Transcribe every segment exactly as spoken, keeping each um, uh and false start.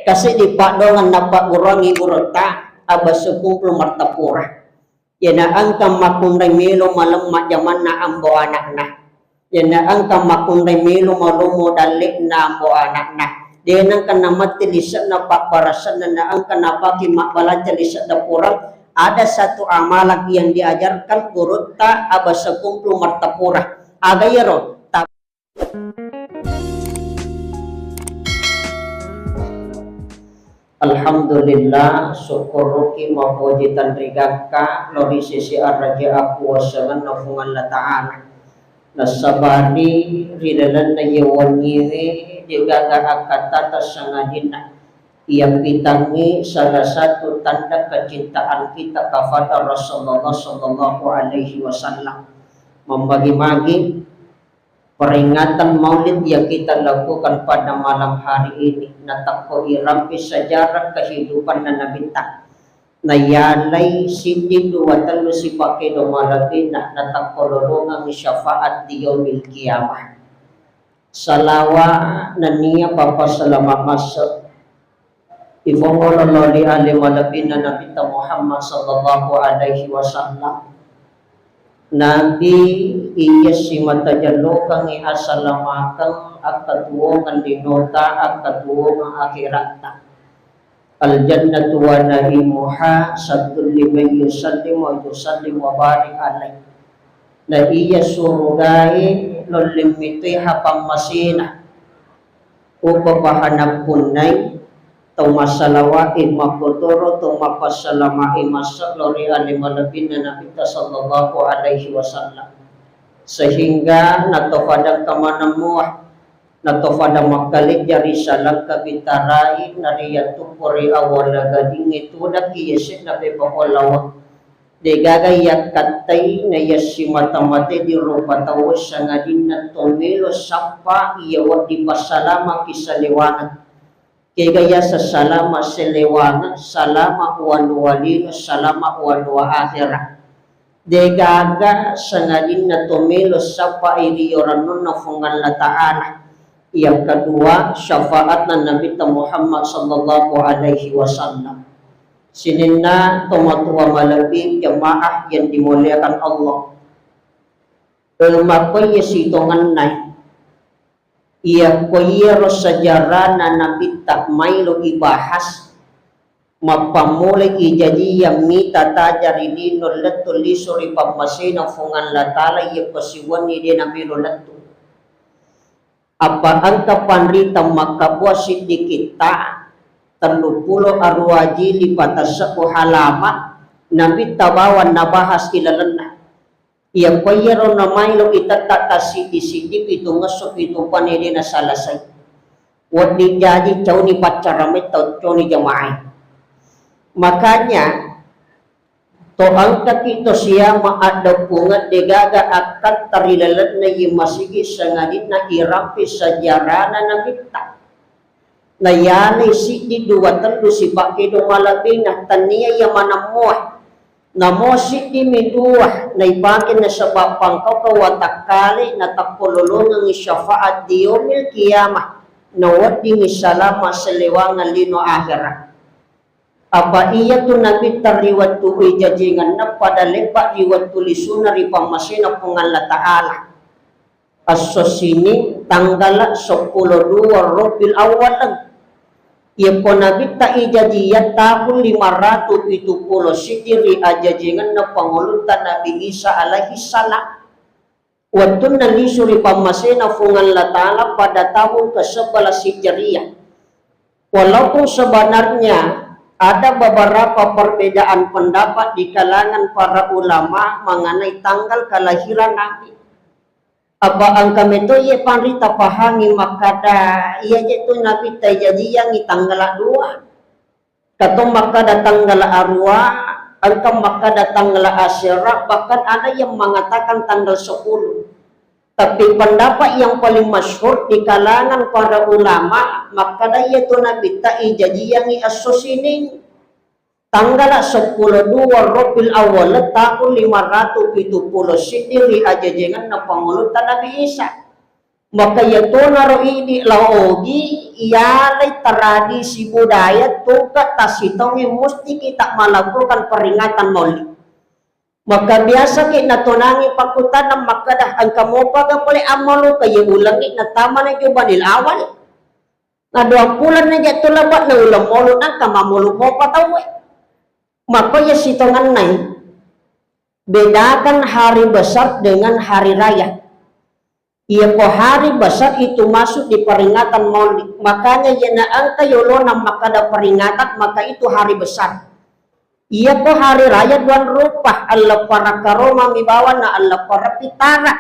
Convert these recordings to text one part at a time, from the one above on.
Kasi dipaddongeng nappagguruangngi gurutta, abesseng kumpul martapura. Iyana engka makkunrai melo malemma jamanna ambo ana'na. Iyana engka makkunrai melo malomo dalle'na ambo ana'na. De nengka namatti lise'na pabbarasenna, na engka napake mabbalanca lise' dapureng. Ada satu amalan yang diajarkan gurutta abesseng kumpul martapura. Aga iyaro? Ta- Alhamdulillah, sukkuruki mapoji tanrigakka lao ri sisi araja akuwasangenna Puang Allah Ta'ala. Nassabari ri lalenna iye wenniwe degaga akkattata sangadinna iyappitangngi salah satu tanda kecintaan kita kepada Rasulullah sallallahu alaihi wasallam. Memmagi-magi peringatan Maulid yang kita lakukan pada malam hari ini, natakko irampe sejarah kehidupan Nabitta. Nayalai siddi dua tellu sipakkedo malebbina, natakko lolongang syafaat di yaumil qiyamah. Salawa nennia pappasalama masse ifongolo lao ri ale malebbina Nabitta Muhammad sallallahu alaihi wasallam. Nabi iya simata jallokangngi asalamakeng akkatuwongeng linota, akkatuwongeng akhiratta. Al-jannatu wa na'imuha saddun liman yusallim wa yusallim wa barik alaih. Na iya surugae lolleng mitoiha pammasena. Upapaha nappunnai tau massalawae makkotoro tau mappassalamae masse lao ri ale malebbinna Nabitta sallallahu alaihi wasallam. Sehingga natofadang kamaneng mua, natofadang makkalejja ri salangka bitarai, nariyatuppo ri awwala gadingnge tudakki yase'na peppa pallawang. Degaga yakkattai na yassimata-matai di rupa tau sangadinna to melo sappa iya wedding passalamaki salewangeng. Kega yaseng salama selewangeng, salama walua lino, salama walua akhera. Degaga sangadinna to melo sappai ri orannunna Puang Allah Ta'ala. Yang kedua, syafaatna Nabitta Muhammad sallallahu alaihi wasallam. Sininna tomatoa malebbi jamaah yang dimuliakan Allah. E, makkoye sitongennai. Iyakko iyaro sejarana Nabitta maelo ibahas, mappammulai ijajiyang mita tajari lino lettu lisu ri pammasena Puang Allah Ta'ala, iyakko siwenni de namelo lettu. Apa engka panrita makkabua siddi kitta, telluppulo arua jili, patassebbu halama, Nabitta bawang nabahas ilalenna. Iyako iyaro namaelo itetta tassiddi-siddi pitungngesso pitu pane de nasalasai. Wedding jaji cauni paccaramai tau, cauni jamaah. Makanya, to engkaki to siama addeppungeng degaga akkatta ri lalenna iye masigi sangadinna irampe sejarana Nabitta. Nayalai siddi dua tellu sipakkedo malebbina, tennia iya maneng mua. Namo siddimi dua naipake nasaba pangkaukeng watakkale natakkololongengngi syafaat di yaumil qiyamah, naweddingngi salama sellewangeng lino akhera. Apa iyatu Nabitta ri wettu ijajengenna pada lebba ri wettu lisuna ri pammasena Puang Allah Ta'ala. Esso Sining tanggala seppulo dua Rabiul Awwal. Iyako Nabitta ijajiyang tahun lima ratu pitu pulo siddi ri ajajengenna pangulutta Nabi Isa alaihi salam. Wettunna lisu ri pammasena Puang Allah Ta'ala pada tahun ke sebelas Hijriah. Walaupun sebenarnya ada beberapa perbedaan pendapat di kalangan para ulama mengenai tanggal kelahiran Nabi. Apa engka meto iye panrita pahangi makkada, iyaje tu Nabitta ijajiyangi tanggala dua. Katong makkada tanggala arua, engka makkada tanggala asera, bahkan ada yang mengatakan tanggal sepuluh. Tapi pendapat yang paling masyhur di kalangan para ulama, makkada iyatu Nabitta ijajiyangi esso Sining. Tanggala seppulo dua Rabiul Awwal tahun lima ratu pitu pulo siddi ri ajajengenna pangulutta Nabi Isa. Maka iyatonaro idi lao ogi, iyalai tradisi budaya tungke tassitaungnge mustiki ta melakukan peringatan Maulid. Maka biasaki natonangi pakkutanang makkeda, engka mopaga pole ammaluka iye ulengnge natamana Jumadil Awal. Na duang pulenna je tu laba na uleng Maulud nangka mammulu mopa tauwe. Maka iya sitongenna e, bedakan hari besar dengan hari raya. Iyako hari besar itu masuk di peringatan Maulid. Makanya iyana engka yolona makkeda peringatan, maka itu hari besar. Iyako hari raya duang rupa, elleng parakkaromami bawanna elleng parapitara.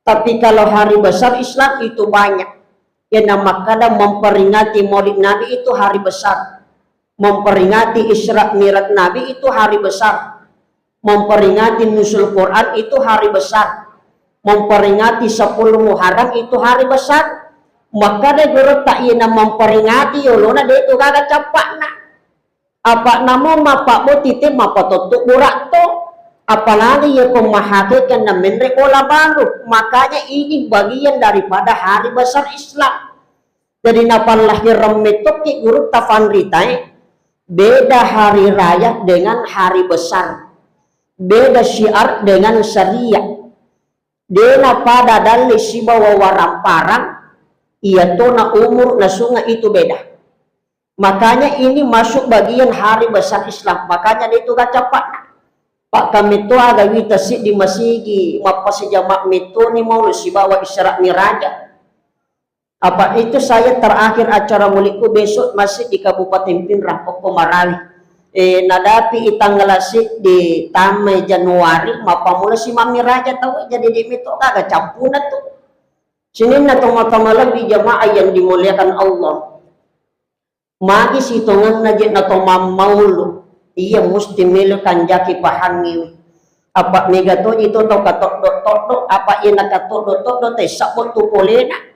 Tapi kalau hari besar Islam itu banyak. Iyana makkeda memperingati Maulid Nabi itu hari besar. Memperingati Isra Mi'raj Nabi itu hari besar. Memperingati Nuzul Quran itu hari besar. Memperingati sepuluh Muharram itu hari besar. Makkeda gurutta iyana memperingati yolona de tu gaga cappa'na. Apa namo mappabbotiti mapatottu buratto. Apalagi iyako mahakekenna menre bola baru. Makanya ini bagian daripada hari besar Islam. Jadi napallahireng mettoki gurutta fanritae, beda hari raya dengan hari besar, beda syiar dengan syariat. Dena pada dalle sibawa waramparang, iyatona umur nasunga itu beda. Makanya ini masuk bagian hari besar Islam. Makanya de tu gaga cappa'na. Pakkametto aga wita siddi masigi mappasijama mettoni Maulud sibawa Isra Miraja. Apa itu saya terakhir acara mulikku besok masih di Kabupaten Pinrang, okko Marawi. Eh, nadapi i tanggal siddi tammai Januari, mappammula si mammiraja tau, jadi de metto gaga cappuna tu. Sininna tomatoa malebbi jamaah yang dimuliakan Allah. Magi sitongenna je na to mammaulu, iya musti melo kanjaki pahangiwi. Apa mega toji to tau katoddo-toddo, apa iya nakatoddo-toddo te sabbo tu polena.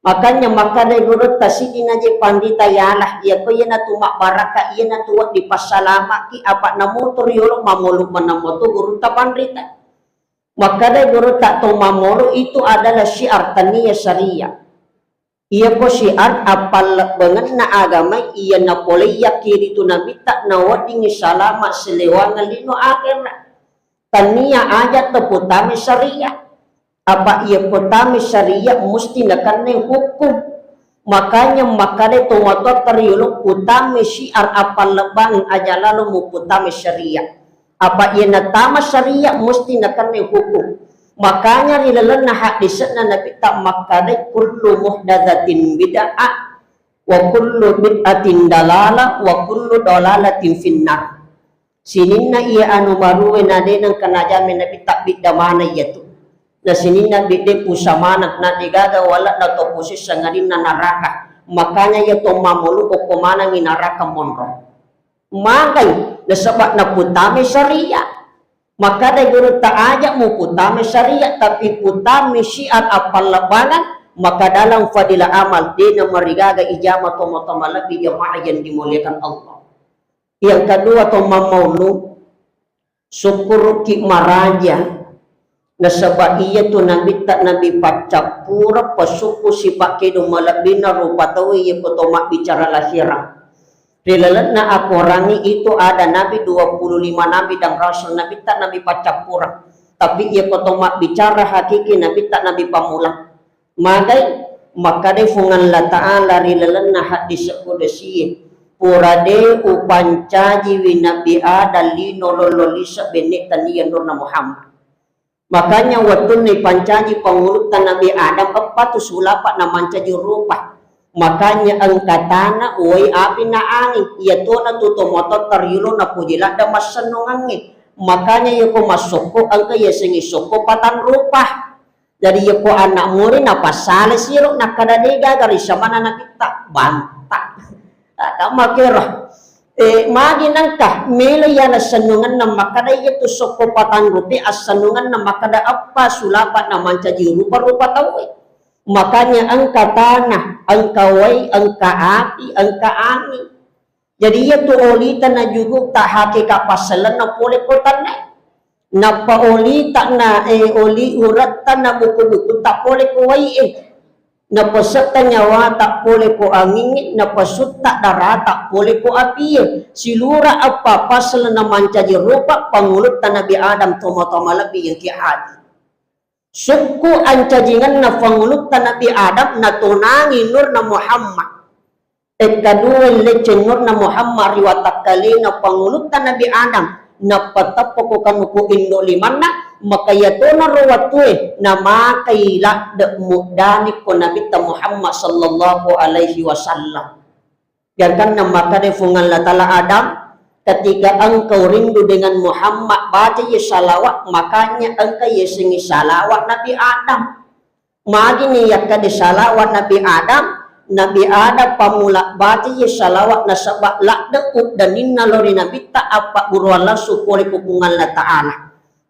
Makanya makkadai gurutta siddi naje pandita yalah, iyako iyanatu mabbaraka, iyanatu wedding passalamaki, apa namoto riolo mamolu manammoto gurutta panrita. Makkadai gurutta to mamolu itu adalah syiar tania syariah. Iyako syiar appallebbangenna agamai iya napoleiyakki ritu nabitta naweddingngi salama selewangeng lino akhera. Tania aja to putame syariat. Apa iya putame syariat musti nakenna hukum. Makanya makkadai tomatoatta riolo putame syiar appallebbangeng aja lalo muputame syariat. Apa iya natama syariat musti nakenna hukum. Makanya ri lalenna haddise'na Nabitta makkadai, "Kullu muhdatsatin bid'ah, wa kullu bid'atin dalalah, wa kullu dalalatin finnar." Sininna iya anu barue na de nengka najame Nabitta bidda maneng iyatu. Na sininna bidde pusa maneng, na degaga wale'na to pusi sangadinna naraka. Makanya iya to mamolu okko manengngi naraka monro. Magai, nasaba naputame syariat. Makkadai gurutta, aja muputame syariat, tapi putame syiar appallebbangan, maka dalam fadilah amal, de namarigaga ijama tomatoa malebbi jamaah yang dimuliakan Allah. Yang kedua, to mammaulu, sukkuruki maraja. Nasaba iyatu nabitta nabi paccappureng pasukku sipakkedo malebbina rupa tau iyako to mabbicara lahirang. Ri lalenna akorangnge itu ada nabi, dua puluh lima nabi dan rasul, nabitta nabi paccappureng. Tapi iyako to mabbicara hakiki nabitta nabi pammula. Magai, makkadai Fuang Allah Ta'ala ri lalenna haddise kudusie, pura de upancajiwi Nabi Adam lino lollo lise benne tania Nurna Muhammad. Makanya wettunna ipancaji pangulutta Nabi Adam, eppa tu sulapa namancaji rupa. Makanya engka tana, uwai, api na anging, iyatona tu tomatoatta riolo napoji ladde massennongangnge. Makanya iyako massokko engka yasengnge sokko patang rupa. Jadi iyako anak muri napassale siro nakkada degaga risamana nabitta, banta. Ada makero. Eh, magi nengka melo iyana sennungenna makkada iyatu sokko patang rupi assennungenna makkada eppa sulapa namancaji rupa-rupa tauwe. Makanya engka tanah, engka wai, engka api, engka angin. Jadi iyatu olita najuku ta hakeka passalenna pole ko tanna. Nappa olita na, eh, oli uretta na buku-buku ta pole ko wai e. Napasetta nyawata pole ko angingnge, napasutta darata pole ko apie. Silura eppa pasel namancaji rupa pangulutta Nabi Adam tomatoa malebbi engka hadir. Sukku ancajingenna pangulutta Nabi Adam natonangi nurna Muhammad. Ekkadua lecce nurna Muhammad ri watakkalena pangulutta Nabi Adam, nappa teppo ko kanuku indo limanna, maka iyatona ro wattue namakai ladde muddani ko Nabitta Muhammad sallallahu alaihi wasallam. Gangkanna makkeda Fuang Allah Ta'ala, Adam, ketika engkau rindu dengan Muhammad, baca ye salawat, makanya engka ye sengi salawat Nabi Adam. Magini yakkeda salawat Nabi Adam, Nabi Adam pammula baca ye salawat nasaba ladde uddaninna lao ri Nabitta, appagguruang langsung pole ku Puang Allah Ta'ala.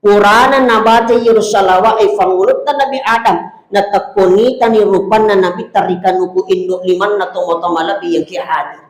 Purana nabaca iyaro salawat e pangulutta Nabi Adam, natekkonitani rupanna Nabitta ri kanuku indo limanna tomatoa malebbi engka hadir.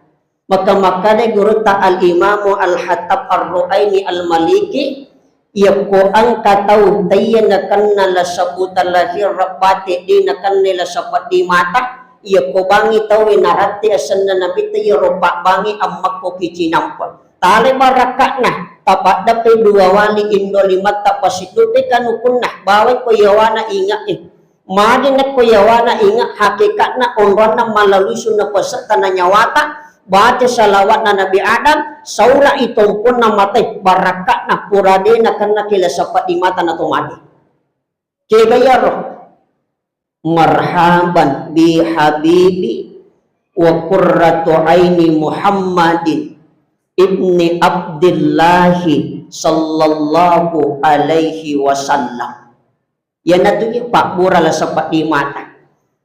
Maka makkeda gurutta Al-Imamu Al-Hattab Ar-Ruaini Al-Maliki, iyakko engka tau taiya nakenna la sabbuta lahir rabbate de nakenna la sapeddi mata, iyakko bangi tauwe naratte asenna Nabitta iyaro pabbangi ammakko kicinampa. Tale barakka'na, tapaddeppe dua wali indo limatta pasidduppe kanukunna, bawai ko yawana inge'e. Magi nakko yawana inge hakekatna onronna malalui sunna puasetta na nyawata, baca salawatna Nabi Adam, saula i tomponna mate, barakka'na pura de nakenna kila sapeddi mata na to mate. Kega iyaro? Marhaban bi habibi wa qurratu aini Muhammadin ibni Abdillahi sallallahu alaihi wasallam. Iyanatu iya pabbura la sapeddi mata.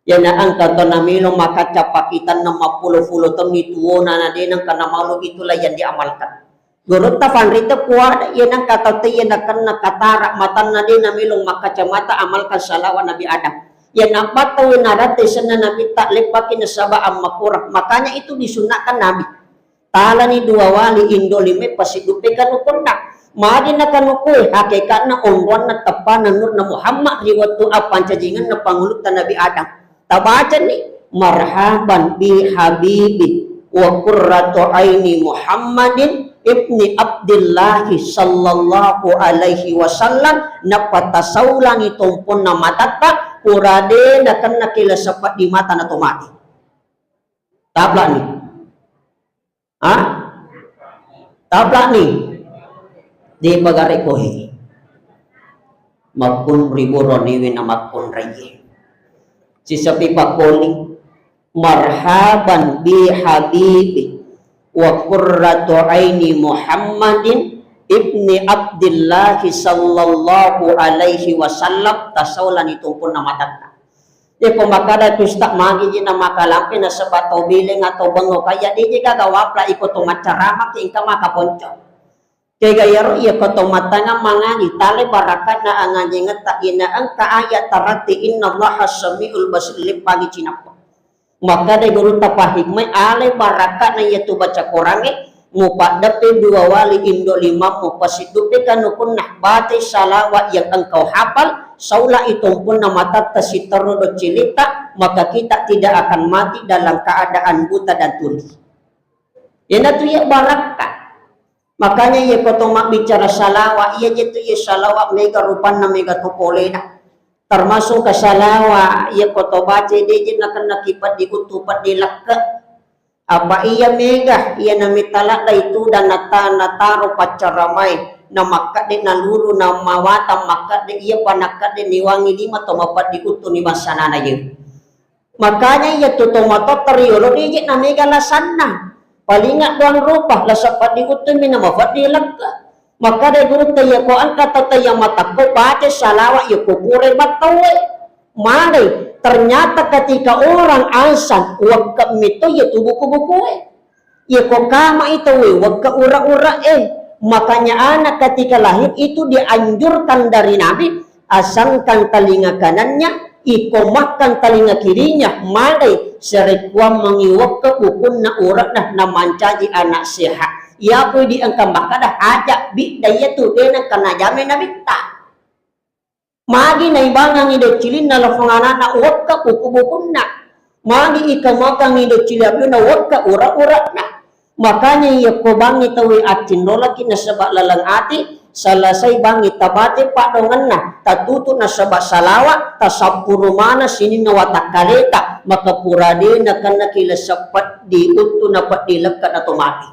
Iyana engka to namelo makacca pakitanna mappulo-pulo taunni tuwona na de nengka namalu itulah yang diamalkan. Gurutta fanrita puada, iya nengka tau taiya nakenna katara matanna de namelo makkacamata amalkan salawat Nabi Adam. Iya nabbattauwi naratte senna Nabitta leppaki nasaba ammakurang. Makanya itu disunnahkan Nabi. Talani dua wali indo lime pasidduppe kanukunna. Magi nakanukue hakekatna onroanna teppana nurna Muhammad ri wettu appancajingenna pangulutta Nabi Adam. Tabacani, "Marhaban bi habibi wa qurratu aini Muhammadin ibni Abdillahi sallallahu alaihi wasallam," nappa tasaulangi tomponna matatta, pura de nakenna kila sapeddi mata na to mate. Taplani. Ha? Taplani. De bagare kohe. Makkun riburoniwi na makkun reye. Sisapi pakkoni. Marhaban bi habibi wa qurratu aini Muhammadin ibni Abdillahi sallallahu alaihi wasallam, tasaulani tomponna matatta. Yeko makkada tu Ustaz, magi ji na makalampe nasaba tau bileng atau bengo kaya de je gaga wapla iko to maccarama ke engka maka ponco. Kega iyaro iya ko to matangnga mangaji, tale barakatna angajingetta ina engka ayat taratti innallaha samiul basir leppangi cinappa. Makkada gurutta pahikmai ale barakatna iya tu baca Qurangnge, mupaddeppe dua wali indo limammu pasidduppe kanukunna, batai salawat yang engkau hafal, saulai tompunna matatta siterru doccilitta, maka kita tidak akan mati dalam keadaan buta dan tuli. Iyanatu iya barakka. Makanya iya ko to mabbicara salawa, iya je tu iya salawa mega rupanna mega to polena. Termasuk ka salawa, iya ko to baca de je nakenna ki peddi uttu peddi lekke. Apa iya mega, iya na mita ladda itu dan nata-, nataro paccaramae, na makkadde naluru na mawatang makkadde iya pa nakkadde niwangi lima to mapeddi uttu ni bassanana ye. Makanya iya tu tomatoatta riolo de je na mega lasanna. Palinga doang rupa, la sapeddi uttu mi na mapeddi lekke. Makkada gurutta, iya ko engka tau taiya matakko baca salawa iya ko pura battauwe. Madai, ternyata ketika orang azan, wekke mi to iya tu buku-bukue. Iya ko kama itu we, wekke ura-ura e. Makanya anak ketika lahir itu dianjurkan dari Nabi, asangkan telinga kanannya, ikomakkan telinga kirinya, madai, serekuammengi wekke bukunna ura'na namancaji anak sehat. Iya pui di engka makkada aja bidda iya tu dena kena jame Nabitta. Magi naibangangngi doccilinna lafong anana, wekka buku-bukunna. Magi ikamakangngi doccili abiuna, wekka ura-urana. Makanya iya ko bangngi tauwe accinrolaki nasaba laleng ati, selesai bangngi tabate paddongenna, tatutu nasaba salawa, tasappuru mana sininna watakkaleta, maka pura de nakennaki lesse peddi, uttu na peddi lekka na to mati.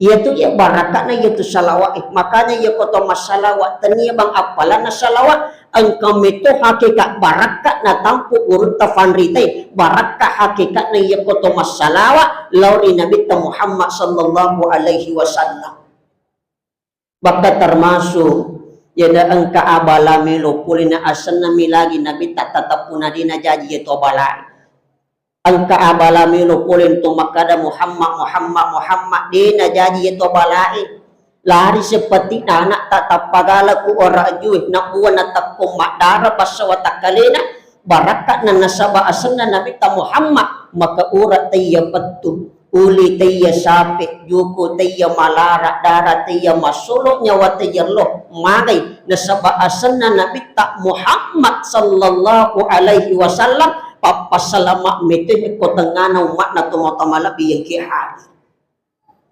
Iyatu iya barakka'na iyatu salawa'e. Makanya iya ko to massalawa, tania bang appalanna salawa, engka meto hakikat barakka natampu urutta fanritae. Barakka hakikatna iya ko to massalawa lao ri Nabitta Muhammad sallallahu alaihi wasallam. Bahkan termasuk, yena engka abala melo pole na asenna milagi Nabitta, tatappu na de najaji iya to abalae. Engka abala melo pole untu makkada, "Muhammad, Muhammad, Muhammad," de najaji iya to abalae. Lari seppetti'na ana'ta tappagala ku ora ajue, nabuwa natekkong maddara bassa watakkalena, barakka'na nasaba asenna Nabitta Muhammad, maka ura taiya pettu, uli taiya sape, juku taiya malara, dara taiya massolo, nyawa taiya lo, magai nasaba asenna Nabitta Muhammad sallallahu alaihi wasallam, pappassalama mete ko tengngana umma'na tomatoa malebbi engke hadir.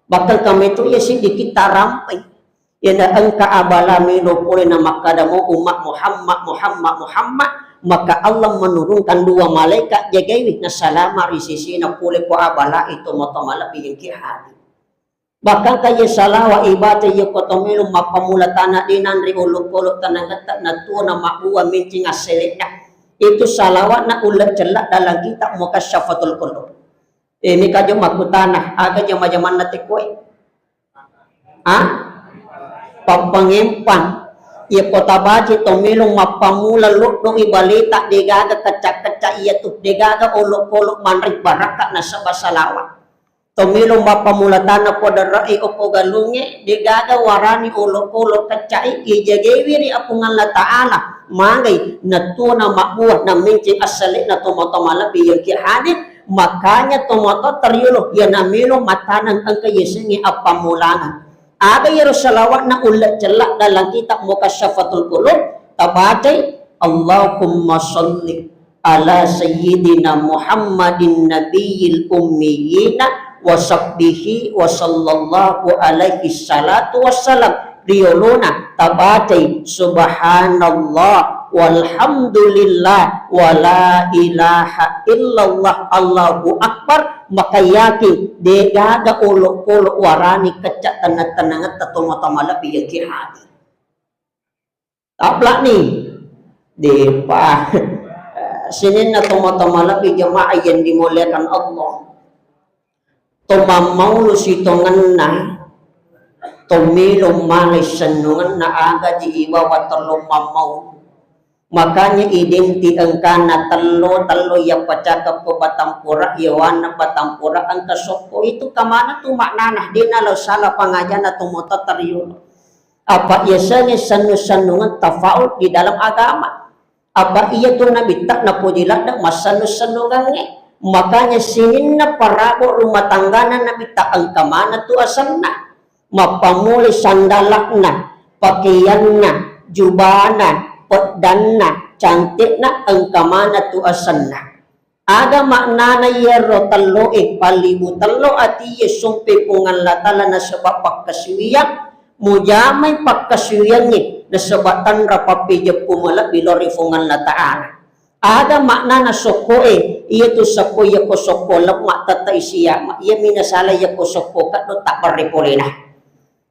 Bahkan kameto iya siddi kita rampai. Yena engka abala melo pole na makkada mo umma Muhammad, Muhammad, Muhammad, maka Allah menurunkan dua malaikat jagaiwi nasalama ri sesena pole ko abala itu tomatoa malebbi engke hadir. Bahkan kaya salawa ibaca iya ko to melo mappammula tana de nanre olok-olok tanangetta, natuo na mabbua mencing assele'na. Itu salawatna ulle cella dalam kitab Mukasyafatul Qulub. Eh, mika jo makkutana, aga jama-jamanna te koe? Ah? Pappangempang. Iya ko tabaca to melo mappammula loddo'i baleta, degaga kecca-kecca iya tu, degaga olok-olok manre barakka nasaba salawat. To melo mappammula tana poda re'i okko galungnge, degaga warani olok-olok kecca'i, ijagaiwi ri Puang Allah Ta'ala, magai, natuo na mabbua, na mencing assele'na tomatoa malebbi engke hadir, makanya tomatoa tariolo, iya na melo mataneng engka yasengnge appammulangan. Aga iyaro salawatna ulle cella dalam kitab Mukasyafatul Qulub, tabacai, "Allahumma shalli ala sayyidina Muhammadin nabiyil ummiyina wa sahbihi wa sallallahu alaihi salatu wassalam." Riolona tabacai, "Subhanallah walhamdulillah wa la ilaha illallah Allahu akbar." Maka yakin, degaga olok-olok warani kecca tenang-tenangetta tomatoa malebbi engke hadir. Taplakni, depa. Sininna tomatoa malebbi jamaah yang dimuliakan Allah. To mammaulu sitongenna, to melo malai sennungenna, agaji ibawa tello mammaulu. Makanya identik engkana tello, tello iya pacakap ko Batampura, iya wana Batampura, engka sokko itu kamana tu maknana, dena lo salah pangajana tomatoa tariolo. Apa yasengnge sennu-sennungeng tafaul di dalam agama. Apa iya tu Nabitta napoji ladde massennu-sennungengnge. Makanya sininna parabo rumah tanggana Nabitta engka maneng tu asenna. Mappammulai sandala'na, pakaianna, jubana, peddanna, cantikna, engka maneng tu asenna. Aga maknana iyaro telloe? Pallibu tello atiye sumpe Puang Allah Ta'ala nasaba pakkasuwiyang, mujamai pakkasuwiyangnge nasaba tanra pappejeppu malebbi lao ri Puang Allah Ta'ala. Aga maknana sokkoe? Iyatu sokko, iyako sokko lemma tettai siyama, iyami nasala iyako sokko keddo tabbarre polena.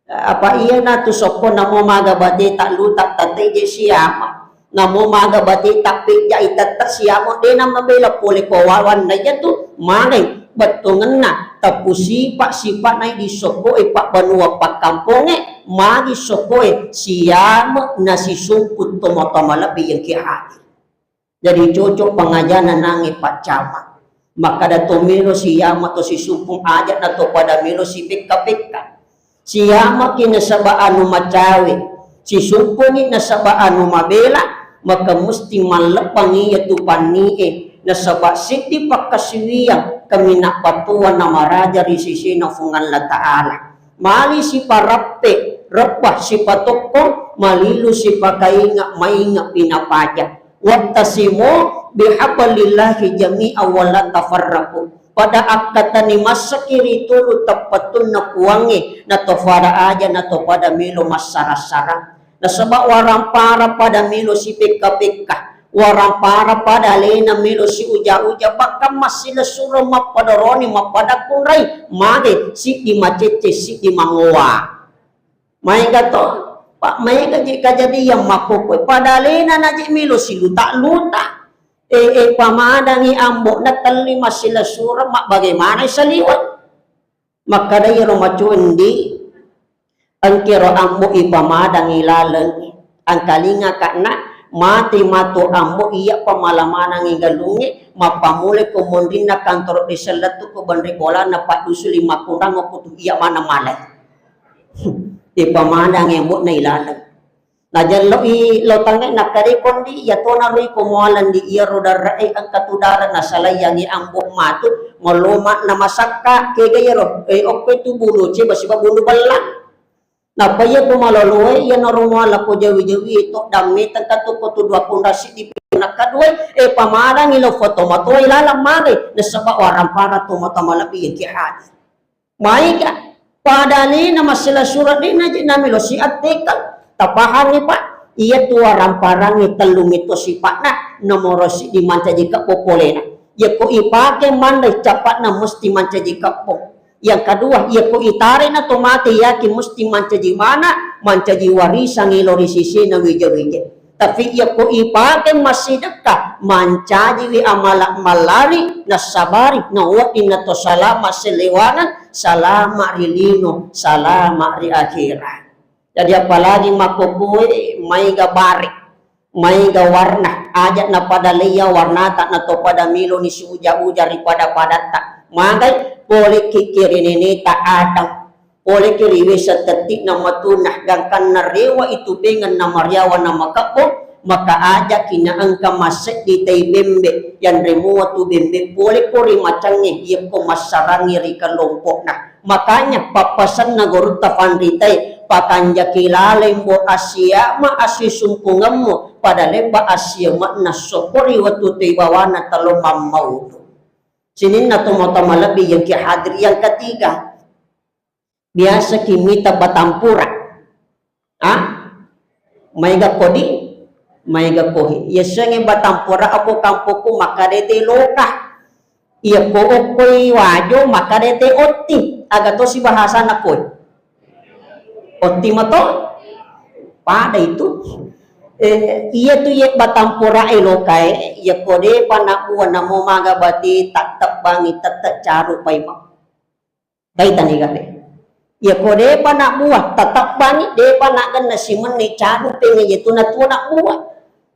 Apa iyana tu sokko namo maga bate ta luta tette je siyama. Namo maga bate ta pejjai tette siyama, de namabela pole ko wawanna iyatu, magai bettuangenna teppu sipa-sipa nai di sokkoe pabbanua pakkampongnge, magi sokkoe siyama nasisumpu tomatoa malebbi engke hadir. Jadi cocok pangajana nangnge paccama. Makkada to melo siyama to sisumpung aja na to pada melo sipekka-pekka. Siyamaki nasaba anu macawe, sisumpungi nasaba anu mabela, maka musti mallebbang iyatu pannie, nasaba seddi pakkasiwiyang kaminang battoa namaraja ri sesena Puang Allah Ta'ala. Mali siparappe, Rebba sipatokko, malilu sipakainga, mainga pinapaja. Wattasimu bihablillahi jami'a wa la tafarraqu. Pada akkatani massaki ri tulu teppettunna Puangnge, natopada aja, natopada melo massara-sara. Nasaba warampara pada melo sipekka-pekka, warampara pada alena melo siuja-uja, bahkan massilessureng mappada roni, mappada kunrai, mage siddi macecce, siddi mangowa. Maega to, Pak, maega je kajadian makkokkoe. Pada alena naje melo siluta-luta. Eh, eh, pamadangi ambo'na telli massilessureng, mabbagaimana saliweng? Makkada iyaro macondi, engkero ambo ipamadangi laleng. Angkalinga ka'na, mate mato ambo iya pamala manangi galungnge, mappamulai ko monrinna kantoro desa lettu ko benre bolana paddusu lima kundang ko tu iya mana malai. Ipamandangi ambo'na ilaleng. Najello'i lo tangnge, nakkadai kondi, iya tona roi ko mualeng di iyaro dara'e, engka tu dara nasalaiyangi ambo matu, maloma na masakka, kega iyaro, eh, okko tu bulu ceba siba bulu bellang. Nappa iya ko maloloe, iya naro muala ko jawi-jawi to damme tengka tu ko tu dua punda siddi pi nakkaduai, eh, pamadangi lo foto matoa ilalang mare, nasaba warampara to mata malebbi yang ki hadir. Maega, pada alena massila sura de naje namelo siattekeng. Tapahangi, Pak? Iya tu waramparangnge tellungnge to sipa'na, nomoro siddi mancaji kebbo polena. Yako ipake manre capa'na mesti mancaji kebbo. Yang kedua, yako itare na to mate yaki mesti mancaji mana, mancaji warisangnge lo ri sisena wija-wija. Tapi iyako ipake massidekka, mancajiwi amala mallari, nassabari, nawedding nato salama sellewangan, salama ri lino, salama ri akhirat. Jadi apalagi makkokkoe maega bare, maega warna, aja napada leiya warnata nato pada miloni siuja-uja ri pada-padatta. Magai pole ki ri neneta Adam. Poleki ri wesa tetti'na matuna, gangkanna rewa itu bengeng na mariawa na makebbo, maka ajaki na engka masseddi tai bembe, yanre mua tu bembe poleko ri macangnge, yekko massarangngi ri kelompo'na. Makanya, pappasenna gurutta fanritae, pakanjaki laleng bo assiama assisumpungemmu, pada lebba assiame'na sokko ri wettu toi bawana talo mammautu. Sininna tomatoa malebbi yang ki hadir. Yang ketiga, biasa ki mita batampura. Ah? Maega kodi, maega kohi. Yasengnge batampura ako kampokku makkadete loka. Iya ko okkoi wajo makkadete otti. Aga tosi bahasana koi? Otti mato? Pada itu. Eh, iya tu ye batampura e lokae, iya ko depa nabuwa namo maga bati tattebbangi tette caru paimeng. Kaitani gare. Iya ko depa nabuwa, tatebbangi, depa nagenna simenni caru penge, iya tu natuo nabuwa.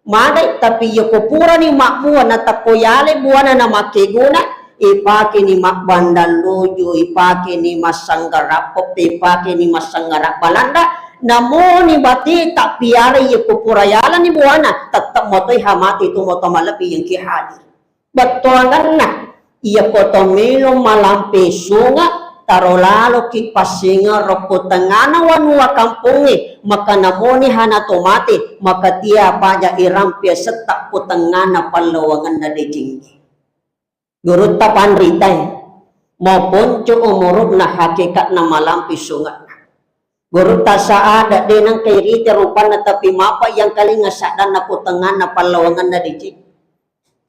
Madai, tapi iya ko purani mabbuwa, natakko yale buwana namakkeguna, ipakeni mabbandang lojo, ipakeni massanggara peppe, ipakeni massanggara balanda, namoni bati tappiara iya ko pura yalani buwana, tettep motoi hamati tu moto malebbi yang ki hadir. Bettuangenna, iyako to melo malampe sunge, taro laloki passingerro ko tengngana wanua kampongnge, maka namoni hana to mate, maka tia paja irampe setta ko tengngana pallawangenna decengnge. Gurutta panritae, maponco umuru'na hakeka'na malampe sunge'na. Gurutta Saada de nengka irita rupanna, tapi mapa yang kalinga saddanna ko tengngana pallawangenna deceng.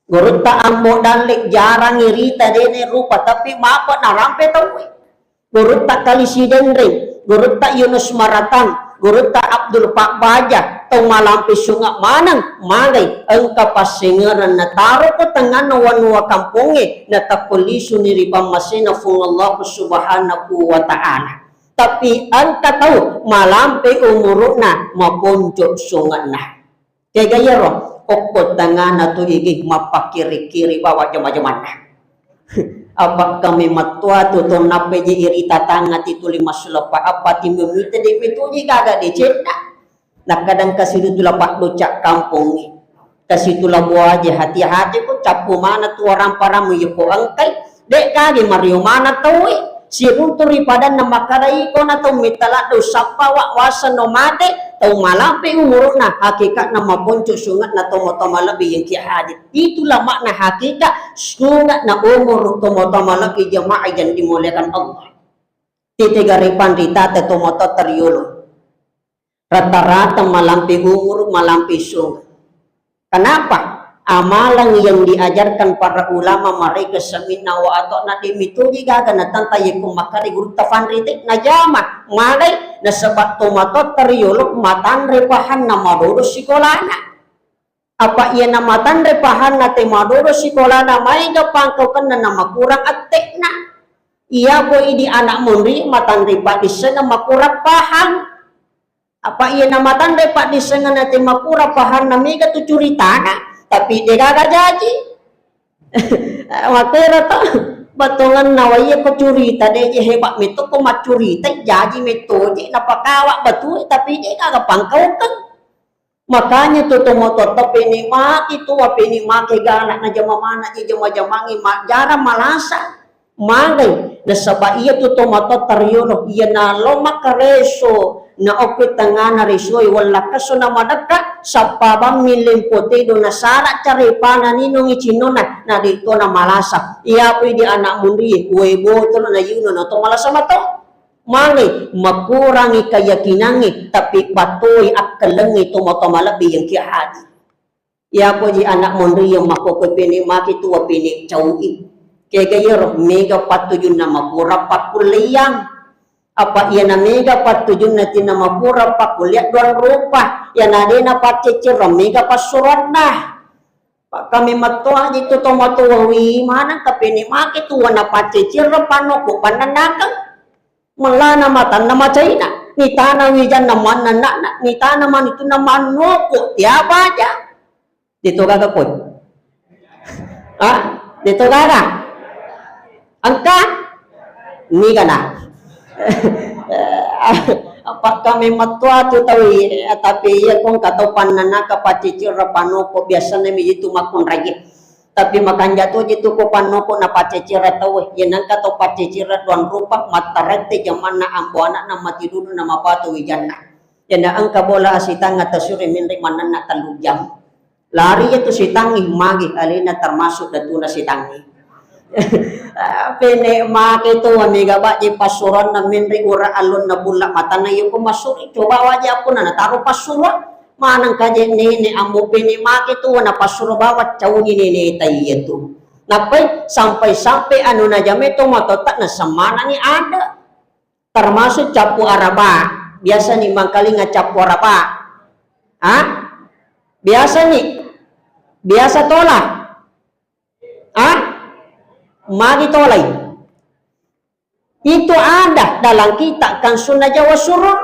Gurutta Ambo Dalle jarang irita dene rupa, tapi mapa narampe tauwe. Gurutta Kali Sidenreng, Gurutta Yunus Maratang, Gurutta Abdul Pakbaja, tau malampe sunge maneng, magai engka passengereng nataro ko tengngana wanua kampongnge, natakko lisuni ri pammasena Fuang Allah Subhanahu wa Ta'ala. Tapi engka tau malampe umuru'na, maponco sunge'na. Kega iyaro? Okko tengngana tu igi mappakkiri-kiri bawa jama-jamanna. Apakka memettua tu tonna peje irita tangngati tuli massuleppa, apa timmu mite de metuji gaga decenna. Nakkadang kasitu tula paddocak kampongnge. Kasitu la buaje hati-hati ko cappu mana tu waramparammu yoko engkai. De kage mario mana tauwe. Siruntu ri padanna makkada, iko na tau metta ladde usappawa, waseng no mate, tau malampe umuru'na, hakikatna maponco sunge'na tomatoa malebbi engka hadir. Itulah makna hakikat sunge'na umuru tomatoa malebbi, jamaah yang dimuliakan Allah. Titega ri panrita te tomatoa teriolo. Rata-rata malampe umuru, malampe sunge. Kenapa? Amalan yang diajarkan para ulama mereka sami'na wa atokna de mitoji gaga natanta yeko makkada gurutta fanrite najama, magai nasaba tomatoa teriolo matanre pahanna madodo sikolana. Apa iya namatanre pahanna te madodo sikolana, maega pangkaukenna namakurang atte'na. Iya ko idi anak monri matanre paddissenna makurang pahang. Apa iya namatanre paddissenna te makurang pahanna, mega tu curitana, tapi degaga jaji. Makkeda to, bettuanna waiya ko curita, de je hebat metto ko maccurita, jaji metto je napakawa betue, tapi degaga pangkaukeng. Makanya tu tomatoatta pene maki tu, pene make gala najama mana je jama-jamangi ma-, jarang malasa. Magai nasaba iya tu tomatoatta riolo, iya nalo makkareso na okko tengngana risoe wellakkesso na madekka, sappa bammi lempo tedo nasara carepana ninongi cinona, na de tona malasa. Iya pui di anak munri, wae botol na yuno na to malasa mato. Male makurangi keyakinangnge, tapi battoi akkellengnge tomatoa malebbi yang kia hadir. Iyapoji anak monri yang makkokkoe pene maki tuo pene caui. Kega iyaro mega pattujunna makurang pakkulleang. Apa iyana mega pattujunna tinna makurang pakkulleang duang rupa. Iyana dena pacceccereng mega passuroanna. Pakkami mattoaji tu tomatoa wi maneng kapene maki tuo napacceccereng pannoko pannennakeng. Mellana matanna macaina, nitana wijanna mannenna'na, nitana manitunna mannoko, tiapaja. Deto gaga koi. Ah, deto gaga. Engka? Nigana. Apa kami mattoa tu taui, tapi iya kong katau pannennaka pacceccereng pannoko biasana mi itu makkunraie. Tapi makanja toji tu ko pannoko napacceccereng tauwe. Iya nengka to pacceccereng duang rupa, mattarette jamanna ambo anakna mati dulu na mapatu wijanna. Iya na engka bola asitangnga tasure menre mannenna tellu jam. Lari iya tu sitangngi magi alena termasuk datuna sitangngi. Pene make tu mega baji passuroanna menre ura allonna bulla matanna iya ko massuri coba waja appuna nataro passuroan. Maneng kaje nene ambo pene make tu napassuro bawang cauni nene ta iya tu. Nappai sampai-sampai anu najamai tomatoatta nasemmanangi ada. Termasuk cappu araba. Biasa ni mangkalinga cappu araba. Ha? Biasa ni. Biasa tola. Ha? Magi tolai. Itu ada dalam kitab kan Sunnah Jawa Surur.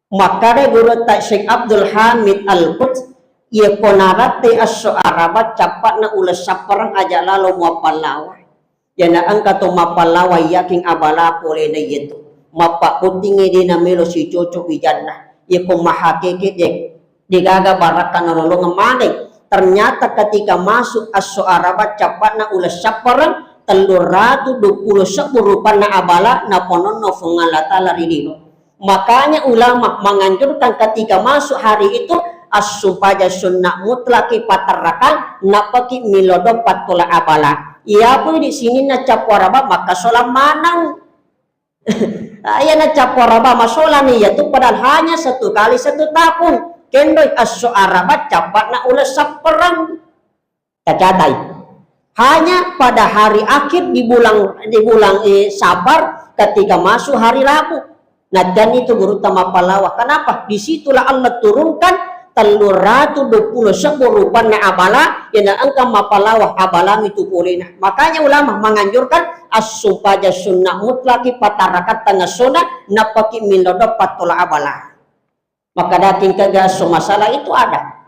Makkada gurutta Syekh Abdul Hamid Al-Quds, iya ko naratte esso Araba cappa'na uleng sappareng aja lalo muappallawa. Iyana engka to mappallawa yaking abala polena iyatu. Mappabbottingngi de namelo sicoco wijanna. Iya ko mahakeke de, degaga barakka nolongeng maneng. Ternyata ketika masuk esso Araba cappa'na uleng sappareng, tellu ratu dua puluh sebbu rupanna abala napononno Fuang Allah Ta'ala ri lino. Makanya ulama menganjurkan ketika masuk hari itu assumpaja sunnah mutlaki paterrakang, nappaki milodong pattola abala. Iya pun di sininna cappu araba makkasolang maneng. Iya na cappu araba masolani iya tu padahal hanya satu kali satu tahun. Kendoi esso Araba cappa'na uleng sappareng. Tacatai. Hanya pada hari akhir di bulan, di bulan, eh, Safar ketika masuk hari Rabu. Nah, dan itu gurutta mappallawa. Kenapa? Disitulah Allah turunkan tellu ratu dua puluh sebbu rupanna abala, iyana engka mappallawa abalami tu polena. Makanya ulama menganjurkan assumpaja sunnah mutlaki patarakatta ngessona, nappaki milodong pattola abala. Makkadaki engkaga esso masalah itu ada.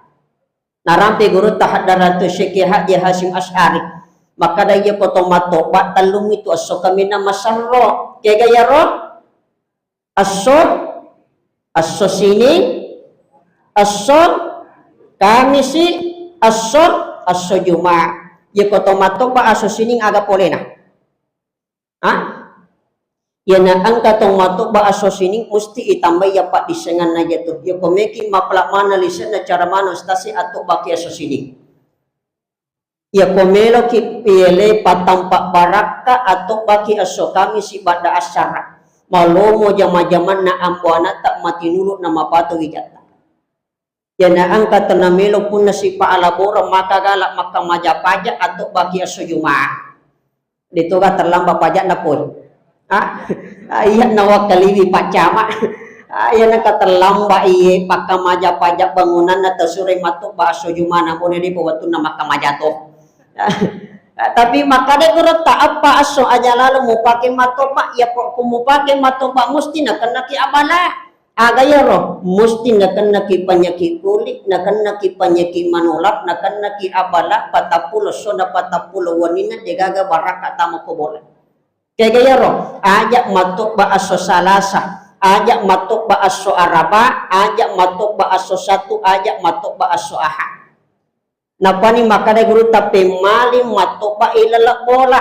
Narampe gurutta Haddaratul Syekh Kiai Haji Hasyim Asy'ari. Makkada iya ko to mattoba tellummi tu esso kaminang maserro. Kega iyaro? Esso, esso Sining, esso Kamisi, esso, esso Juma. Iya ko to mattoba esso Sining aga polena? Ha? Iyana engka tau matobba esso sining, musti itambai iya paddissenganna iyatu. Iyako meki mapela maneng lise'na cara maneng ustasi atobbaki esso sining. Iyako meloki piele patampa barakka, atobbaki esso Kamisi badda assara. Malomo jama-jamanna ambo anatta matinulu na mapatu wijatta. Iyana engka tena melo punna sipa alaboreng maka gala makkamaja pajak atobbaki esso Jumat. Detoga terlambat pajakna poi. Ah, ah, iya nawakkaliwi paccama. Ah, iya naka terlambat iye pakkamaja pajak bangunanna, tersurai matobba esso Jumana, mone depa wettunna makkamaja to. Ah, tapi makkada gurutta, eppa esso aja lalo mupake matobba, iya ko mupake matobba musti nakennaki abala. Aga iyaro? Musti nakennaki panyakit kulit, nakennaki panyakit manular, nakennaki abala, patappulo essona patappulo wenninna degaga barakka tama ko bola. Kega iyaro? Aja matobba esso Salasa, aja matobba esso Araba, aja matobba esso Sabtu, aja matobba esso Ahad. Napani makkada gurutta, pemmali matobba ilala bola.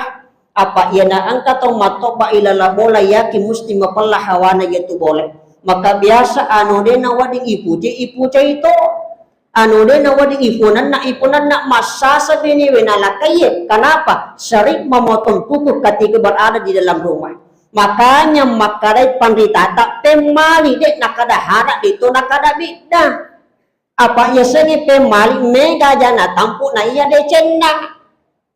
Apa iyana engka tau matobba ilala bola, yaki musti mapella hawana iyatu bola. Maka biasa anu de nawedding ipucai, ipucai to. Anu de nawedding ipunanna, ipunanna, massasa bene we nalakaiye. Kenapa? Sering memotong kuku ketika berada di dalam rumah. Makanya makkadai panritata, pemmali de nakada hara de to nakada bidda. Apa yasengnge pemmali mega aja natampu na iya decenna.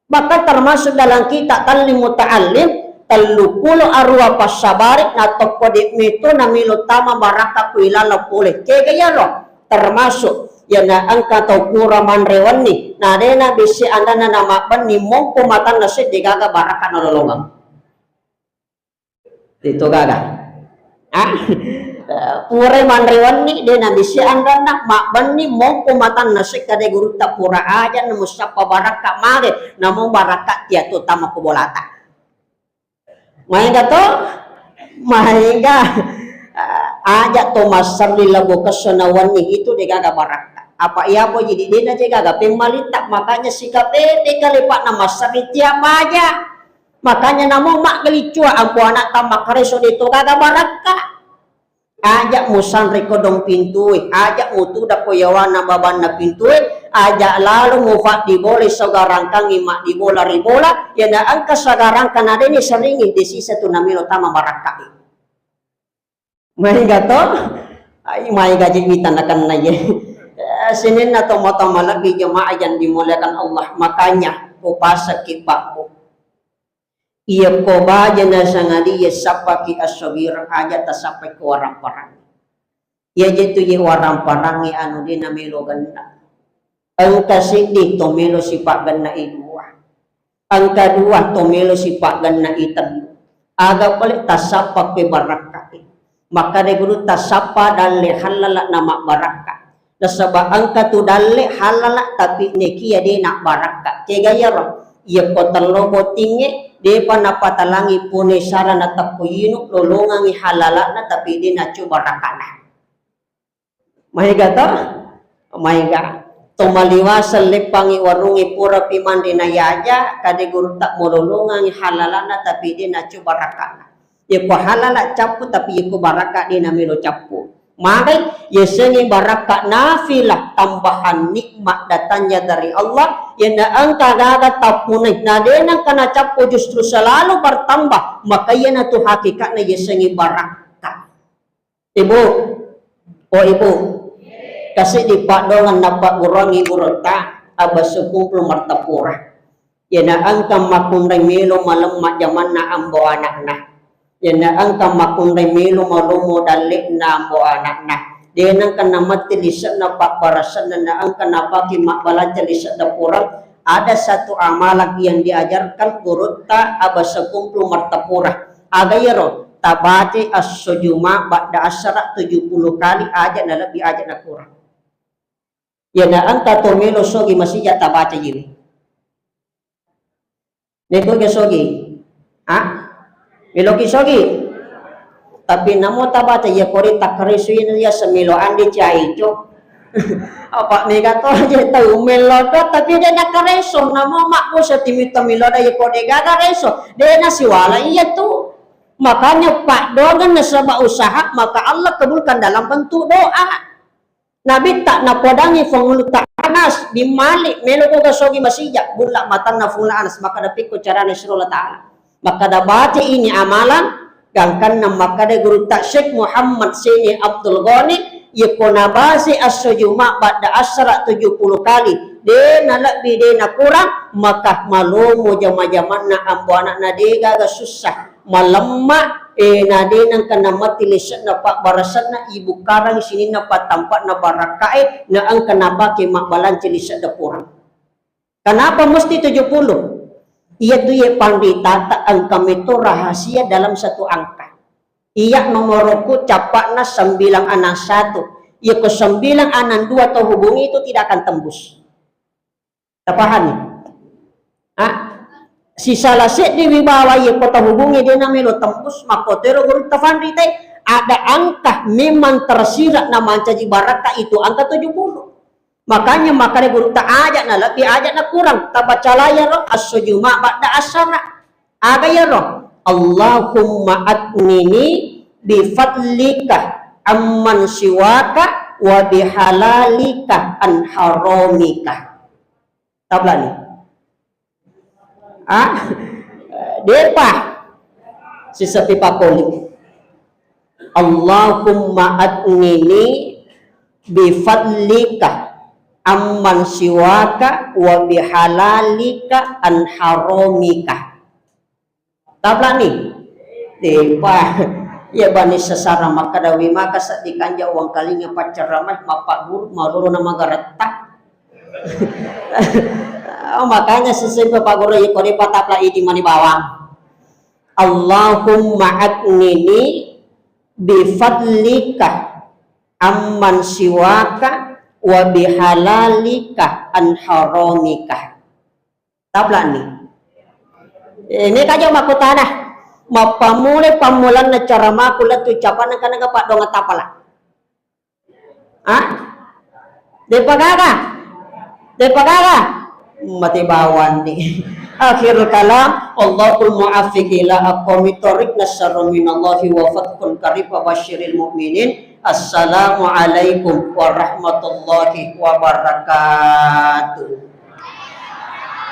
Bahkan termasuk dalam kitab Tallim Muta'allim, telluppulo arua passabari na tokko de meto na melo tama barakka ku ilala pole. Kega iyaro? Termasuk yana engka tau pura manre wenni, na de nabisse andanna na mabbenni mompo matanna sedde gaga barakka na lolongeng. Itu gaga. Ah, purai manre wenni, de nabisse andanna, mabbenni mompo matanna sekka de gurutta pura aja na mussappa barakka mage, namo barakka tiatu tama ko bolata. Maega to? Maega. Ah, aja to masserri lebo kesso na wenni itu de gaga barakka. Apa iya bo jadi de na je gaga pemmalitta, makanya sikapepe kale pak na masserri tiap aja. Makanya namo maggeliccua ambo anatta makkareso de to gaga barakka. Aja musanre kodong pintue, aja mutudakko yawana babanna pintue, aja lalo mufaddi bola sagarangkangi maddi bola ri bola, yana engka sagarangka na deni seringi de sisa tu namelo tama barakka. Maega to? Ai, maega je mita nakenna ye. Eh, sininna tomatoa malebbi jemaah yang dimuliakan Allah. Makanya, upasaki pakmu. Iya ko baja na sangadie sappaki esso bireng aja tasappai ko warang-parang. Iya je tu ye warang-parangnge anu de na melo genna. Engka siddi to melo sipaggenna'i dua. Engka dua to melo sipaggenna'i tellu. Aga pale tasappa pe barakka'i. Makkada gurutta, sappa dalle hallala na mabbarakka. Nasaba engka tu dalle hallala tapi nekia de na barakka. Kega iyaro? Iya ko tello bottingnge depa napatalangi pune sara na takko yinu lolongangi hallalana tapi de nacu barakkana. Maega to? Maega. To maliwaseng leppangngi warungnge purapi manre na yaja, kade gurutta mololongangngi halalana tapi de nacu barakana. Yeko halala cappu tapi yeko barakka de namelo cappu. Magai, yasengnge barakka nafilah, tambahan nikmat datangnya dari Allah, yena engka gaga tappunai, na de nengka nacappu justru selalu bertambah, maka iyana tu hakikatna yasengnge barakka. Ibu, oh Ibu, kasiddi paddongeng nappagguruangngi gurutta, Abah Sekumpul Martapura. Iyana engka makkunrai melo malemma jamanna ambo ana'na. Iyana engka makkunrai melo malomo dalle'na ambo ana'na. De nengka namatti lise'na pabbarasenna, na engka napake mabbalanca lise' daporeng. Ada satu amalan yang diajarkan gurutta Abah Sekumpul Martapura. Aga iyaro? Tabacai esso Juma' badda assara tujuh puluh kali, aja' na lebbi, aja' na kurang. Iyana engka to melo sogi masija' tabaca jiwi. Neko ga sogi? Ah? Meloki sogi? Tapi namo tabaca iya kori takkareso iya semelo ande caico. Apa mega to aja tau melo do, tapi de' nakareso, namo makkusa timitta melo da iya ko de' gaga reso, de' nasiwala iya tu. Makanya paddoangeng nasaba usaha, maka Allah kabulkan dalam bentuk doa. Nabitta napodangi Fangulutta Anas bin Malik, melo ko gasogi masija, bulla matanna Fangulutta Anas, makkada pekko carana siro Allah Ta'ala. Makkada baca ini amalan, gangkanna makkada gurutta Syekh Muhammad Seni Abdul Ghani, yeko nabase asso Juma badda asara tujuh puluh kali, de nalebbi de nakurang, maka malomo jama-jamanna ambo anakna de gaga sussa. Malemma, eh, na de nengka namatti lise'na pabbarasanna, ibukkarang sininna pattampa'na barakkae, na engka napake mabbalanca lise'na Puang. Kenapa mesti tujuh puluh? Iyatu ye panritata engka meto rahasia dalam satu angka. Iya nomorku capa'na sembilan enam satu. Iya ko sembilan enam dua to hubungi itu tidak akan tembus. Tapahami? Ah, sisala seddi wibawa ye ko tahubungi de namelo tembus, makkotero gurutta fanrite, ada angka memang tersirat na mancaji barakka itu angka tujuh puluh. Makanya makkada gurutta aja na lebbi aja na kurang, tabaca layaro asso Juma badda asara. Aga yaro? Allahumma aghnini bifadlika amman siwaka wa bihalalika an haramika. Tablani. Ah, depa. Sisepi pakoli. Allahumma aghnini bifadlika amman siwaka wa bihalalika an haramika. Tablani. Depa. Iya bani sesara makkadawi maka seddi kanja uang kalinga pacceramai mappagguru malolo na magaretta. Oh, makanya sesuai Pak Guru, ya, kode patapla idi mani bawang. Allahumma aghnini bifadlika amman siwaka wa bihalalika an haramika. Tablani. Eh, ini kaja makkutana. Mappamulai pammulanna caramaku lettu capana kana paddonga tapala. Ah? Depa gaga? Depa gaga? Mate bawang ni. Akhirul kalam, Allahul muwaffiq ila aqwamit thoriq, nasrun minallahi wa fathun qarib wa basyiril mu'minin. Assalamualaikum warahmatullahi wabarakatuh.